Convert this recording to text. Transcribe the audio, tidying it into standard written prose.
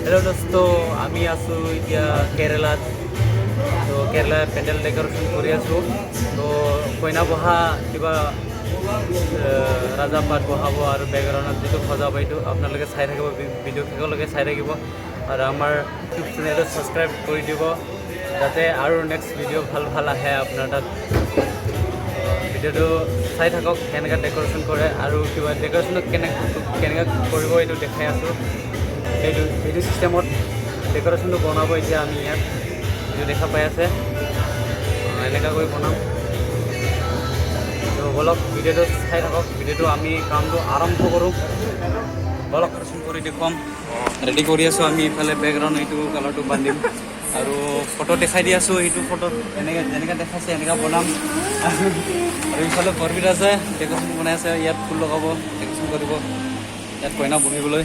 Hello' দোস্ত, আমি আছোঁ এতিয়া কেৰেলাত। তো কেৰেলা পেণ্ডেল ডেক'ৰেশ্যন কৰি আছোঁ। তো কইনা বহা কিবা ৰাজা পাত বহাব আৰু বেকগ্ৰাউণ্ডত যিটো সজাব, এইটো আপোনালোকে চাই থাকিব। ভিডিঅ' শেষলৈকে চাই থাকিব আৰু আমাৰ ইউটিউব চেনেলটো ছাবস্ক্ৰাইব কৰি দিব, যাতে আৰু নেক্সট ভিডিঅ' ভাল ভাল আহে আপোনাৰ তাত। ভিডিঅ'টো চাই থাকক, কেনেকৈ ডেক'ৰেশ্যন কৰে আৰু কিবা ডেক'ৰেশ্যনটো কেনেকৈ কৰিব, এইটো দেখাই আছোঁ। এইটো চিষ্টেমত ডেক'ৰেশ্যনটো বনাব। এতিয়া আমি ইয়াত এইটো দেখা পাই আছে, এনেকুৱা কৰি বনাম। তো বলক, ভিডিঅ'টো চাই থাকক। ভিডিঅ'টো আমি কামটো আৰম্ভ কৰোঁ বলক। ডেক'ৰেশ্যন কৰি দেখুৱাম। ৰেডি কৰি আছোঁ আমি। ইফালে বেকগ্ৰাউণ্ড এইটো কালাৰটো বান্ধিম আৰু ফটো দেখাই দি আছোঁ। এইটো ফটোত এনেকৈ যেনেকৈ দেখাইছে, এনেকুৱা বনাম। আৰু ইফালে বৰবীৰ আছে, ডেক'ৰেশ্যন বনাই আছে। ইয়াত ফুল লগাব, ডেক'ৰেশ্যন কৰিব, ইয়াত কইনা বহিবলৈ।